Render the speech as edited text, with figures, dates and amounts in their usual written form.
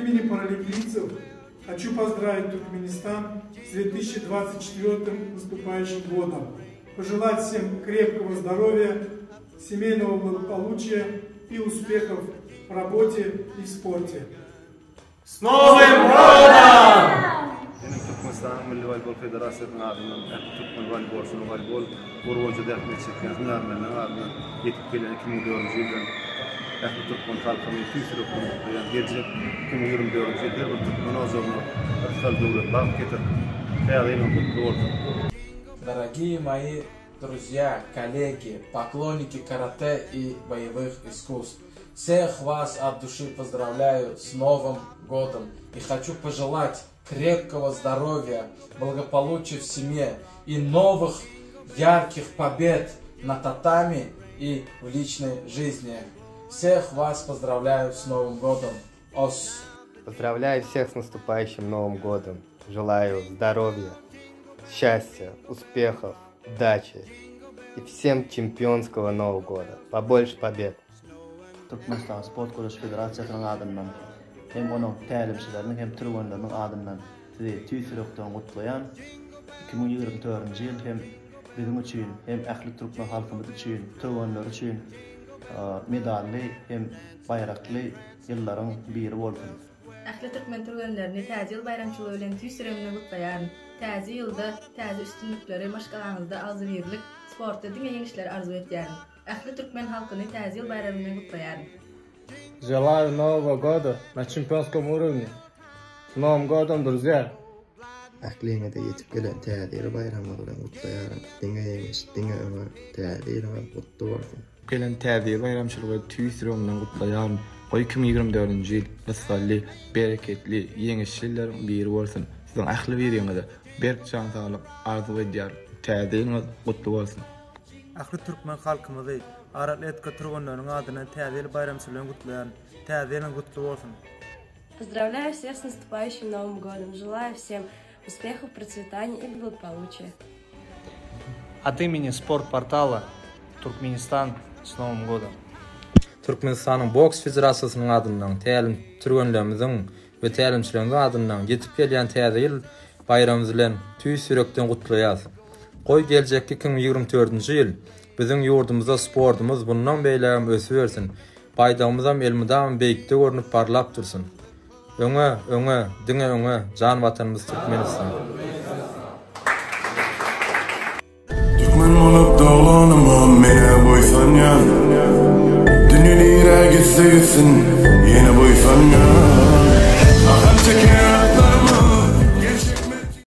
имени паралимпийцев хочу поздравить Туркменистан с 2024 наступающим годом. Пожелать всем крепкого здоровья, семейного благополучия и успехов в работе и в спорте. S Novym godom! Meniň Türkmenistanyň Milli woleýbol federasiýasynyň adyndan ähli türkmen woleýbolçylaryny woleýbol ugry boýunça zähmet çekýän hünärmenleriň adyndan ýetip gelýän 2004-nji ýyl bilen ähli türkmen halkyny tüýs ýürekden gutlaýan. Geljek 2024-nji ýyl her bir türkmen ojagyna rysgal-döwlet, bagt getirsin! Täze ýylyňyz gutly bolsun! Дорогие мои друзья, коллеги, поклонники карате и боевых искусств. Всех вас от души поздравляю с Новым годом и хочу пожелать крепкого здоровья, благополучия в семье и новых ярких побед на татами и в личной жизни. Всех вас поздравляю с Новым годом. Ос! Поздравляю всех с наступающим Новым годом. Желаю здоровья, счастья, успехов, удачи и всем чемпионского Нового года. Побольше побед! Türkmenistanyň Sport göreşi federasiýasynyň adyndan hem onuň tälimçileriniň hem türgenleriniň adyndan sizi tüýs ýürekden gutlaýan. 2024-nji ýyl hem biziň üçin, hem ähli türkmen halkymyz üçin, türgenler üçin medally hem baýrakly ýyllaryň biri bolsun! Ähli türkmen türgenlerini Täze ýyl baýramçylygy bilen tüýs ýüregimden gutlaýaryn. Täze ýylda täze üstünlikleri, maşgalaňyzda agzybirlik, sportda diňe ýeňişleri arzuw etýärin. Ähli türkmen halkyny Täze ýyl baýramy bilen gutlaýaryn. Želaýu nowogo goda na çempionskom urovni. S nowym godom druzýa. Ähliňizi ýetip gelen Täze ýyl baýramyňyz bilen gutlaýaryn. Diňe ýeňiş, diňe öňe, Täze ýylyňyz gutly bolsun! Gelen Täze ýyl baýramçylygy tüýs ýüregimden gutlaýaryn. Goý 2024-nji ýyl rysgally, bereketli, ýeňişli ýyllaryň biri bolsun. Siziň ähli biriňize berk jan saglyk arzuw edýärin. Täze ýylyňyz gutly bolsun! Ähli türkmen halkymyzy Aral atletika türgenleriniň adyndan Täze ýyl baýramçylygy bilen gutlaýaryn. Täze ýylyňyz gutly bolsun! Поздравляю всех с наступающим Новым годом! Желаю всем успехов, процветания и благополучия! От имени Sport портала Туркменистан с Новым годом! Türkmenistanyň Boks federasiýasynyň adyndan, tälim türgenlerimiziň we tälimçilerimiziň adyndan ýetip gelýän Täze ýyl baýramymyz bilen tüýs ýürekden gutlaýas. Goý geljekki 2024-nji ýyl biziň ýurdumyzda sportumyz bundan beýlägem ösübersin, baýdagymyzam elmydama beýikde görnüp parlap dursun. Öňe, öňe, diňe öňe, jan Watanymyz Türkmenistan! Türkmen bolup doglanyma menä buýsanýan Dünýe nirä gitse gitsin ýene buýsanýan.